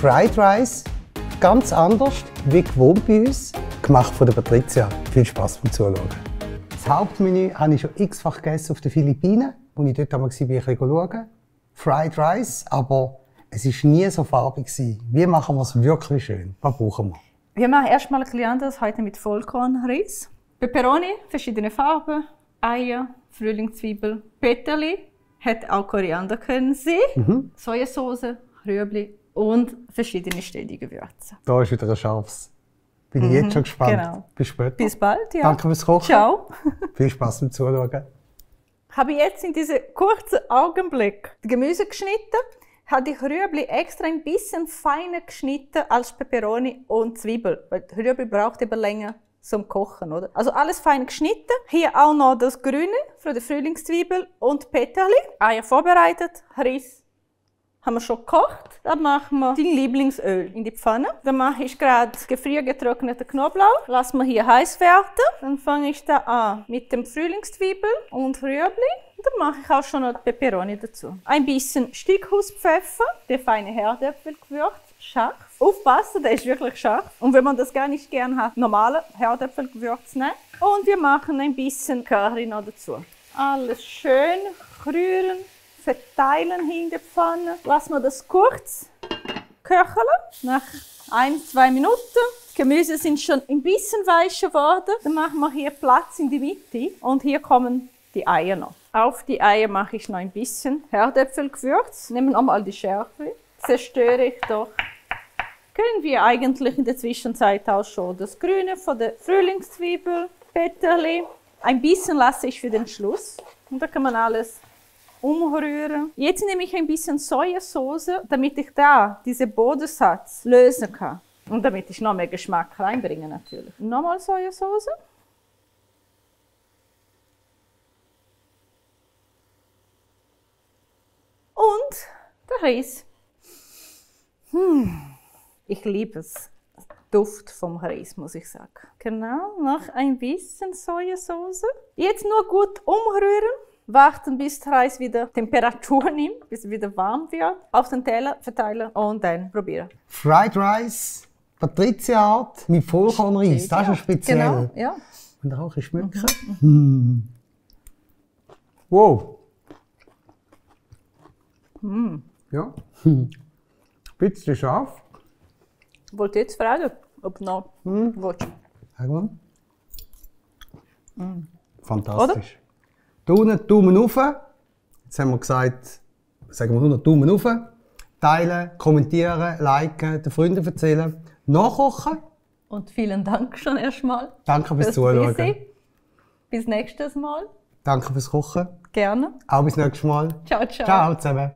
Fried Rice, ganz anders wie gewohnt bei uns, gemacht von der Patricia. Viel Spaß beim Zuschauen. Das Hauptmenü habe ich schon x-fach gegessen auf den Philippinen, wo ich dort einmal war, ein bisschen schauen. Fried Rice, aber es war nie so farbig. Wie machen wir es wirklich schön? Was brauchen wir? Wir machen erstmal ein bisschen anders, heute mit Vollkornreis. Peperoni, verschiedene Farben, Eier, Frühlingszwiebel, Peterli, hätte auch Koriander können sein, Sojasauce, Rüebli und verschiedene ständige Gewürze. Da ist wieder ein scharfes. Bin ich jetzt schon gespannt. Genau. Bis später. Bis bald, ja. Danke fürs Kochen. Ciao. Viel Spaß beim Zuschauen. Habe ich jetzt in diesem kurzen Augenblick die Gemüse geschnitten, habe ich Rüebli extra ein bisschen feiner geschnitten als Peperoni und Zwiebel, weil Rüebli braucht eben länger zum Kochen, oder? Also alles fein geschnitten. Hier auch noch das Grüne für die Frühlingszwiebel und Peterli. Eier vorbereitet, Reis haben wir schon gekocht. Dann machen wir dein Lieblingsöl in die Pfanne. Dann mache ich gerade gefriergetrockneten Knoblauch. Lassen wir hier heiß werden. Dann fange ich da an mit dem Frühlingszwiebel und Rüebli. Dann mache ich auch schon noch die Peperoni dazu. Ein bisschen Stückhauspfeffer, der feine Herdäpfelgewürz, scharf. Aufpassen, der ist wirklich scharf. Und wenn man das gar nicht gern hat, normale Herdäpfelgewürz nehmen. Und wir machen ein bisschen Curry noch dazu. Alles schön rühren, verteilen hier in der Pfanne. Lassen wir das kurz köcheln. Nach 1-2 Minuten. Die Gemüse sind schon ein bisschen weicher geworden. Dann machen wir hier Platz in die Mitte. Und hier kommen die Eier noch. Auf die Eier mache ich noch ein bisschen Herdäpfelgewürz. Nehmen wir mal die Schärfe. Zerstöre ich doch. Können wir eigentlich in der Zwischenzeit auch schon das Grüne von der Frühlingszwiebel, Peterli. Ein bisschen lasse ich für den Schluss. Und da kann man alles umrühren. Jetzt nehme ich ein bisschen Sojasauce, damit ich da diesen Bodensatz lösen kann. Und damit ich noch mehr Geschmack reinbringe natürlich. Nochmal Sojasauce. Und der Reis. Ich liebe es. Duft vom Reis, muss ich sagen. Genau, noch ein bisschen Sojasauce. Jetzt nur gut umrühren. Warten, bis der Reis wieder Temperatur nimmt, bis er wieder warm wird. Auf den Teller verteilen und dann probieren. Fried Rice, Patricia-Art mit Vollkornreis. Das ist schon speziell. Genau, ja. Und auch ein schmecken. Wow. Ja. Ein bisschen scharf. Wollt ihr jetzt fragen, ob noch willst? Sag mal. Fantastisch. Daumen rauf. Jetzt haben wir gesagt, sagen wir nur noch Daumen rauf. Teilen, kommentieren, liken, den Freunden erzählen. Nachkochen. Und vielen Dank schon erstmal. Danke fürs Zuschauen. Bis nächstes Mal. Danke fürs Kochen. Gerne. Auch bis nächstes Mal. Ciao, ciao. Ciao zusammen.